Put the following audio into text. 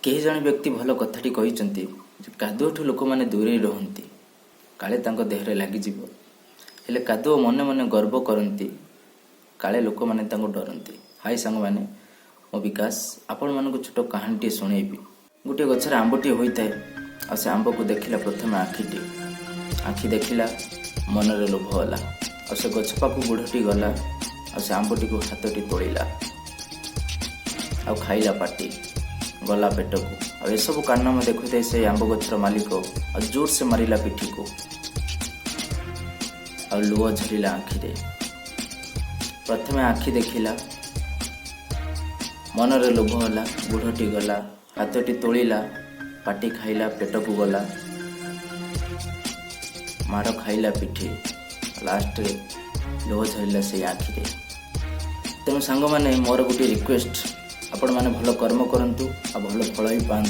କେହି ଜଣେ ବ୍ୟକ୍ତି ଭଲ କଥାଟି କହିଛନ୍ତି ଯେ କାଦୁଅଠୁ ଲୋକମାନେ ଦୂରେଇ ରହନ୍ତି, କାଳେ ତାଙ୍କ ଦେହରେ ଲାଗିଯିବ। ହେଲେ କାଦୁଅ ମନେ ମନେ ଗର୍ବ କରନ୍ତି, କାଳେ ଲୋକମାନେ ତାଙ୍କୁ ଡରନ୍ତି। ହାଇ ସାଙ୍ଗମାନେ, ମୁଁ ବିକାଶ, ଆପଣମାନଙ୍କୁ ଛୋଟ କାହାଣୀଟିଏ ଶୁଣେଇବି। ଗୋଟିଏ ଗଛରେ ଆମ୍ବଟିଏ ହୋଇଥାଏ ଆଉ ସେ ଆମ୍ବକୁ ଦେଖିଲା ପ୍ରଥମେ ଆଖିଟି। ଆଖି ଦେଖିଲା, ମନରେ ଲୋଭ ହେଲା ଆଉ ସେ ଗଛ ପାଖକୁ ବୁଢ଼ଟି ଗଲା ଆଉ ସେ ଆମ୍ବଟିକୁ ହାତଟି ତୋଳିଲା ଆଉ ଖାଇଲା ପାଟି, ଗଲା ପେଟକୁ। ଆଉ ଏସବୁ କାରନାମା ଦେଖୁଥାଏ ସେଇ ଆମ୍ବ ଗଛର ମାଲିକ ଆଉ ଜୋରସେ ମାରିଲା ପିଠିକୁ ଆଉ ଲୁହ ଝରିଲା ଆଖିରେ। ପ୍ରଥମେ ଆଖି ଦେଖିଲା, ମନରେ ଲୋଭ ହେଲା, ବୁଢ଼ଟି ଗଲା, ହାତଟି ତୋଳିଲା, ପାଟି ଖାଇଲା, ପେଟକୁ ଗଲା, ମାଡ଼ ଖାଇଲା ପିଠି, ଲାଷ୍ଟରେ ଲୁହ ଝରିଲା ସେଇ ଆଖିରେ। ତେଣୁ ସାଙ୍ଗମାନେ, ମୋର ଗୋଟିଏ ରିକ୍ୱେଷ୍ଟ, ଆପଣମାନେ ଭଲ କର୍ମ କରନ୍ତୁ ଆଉ ଭଲ ଫଳ ବି ପାଆନ୍ତୁ।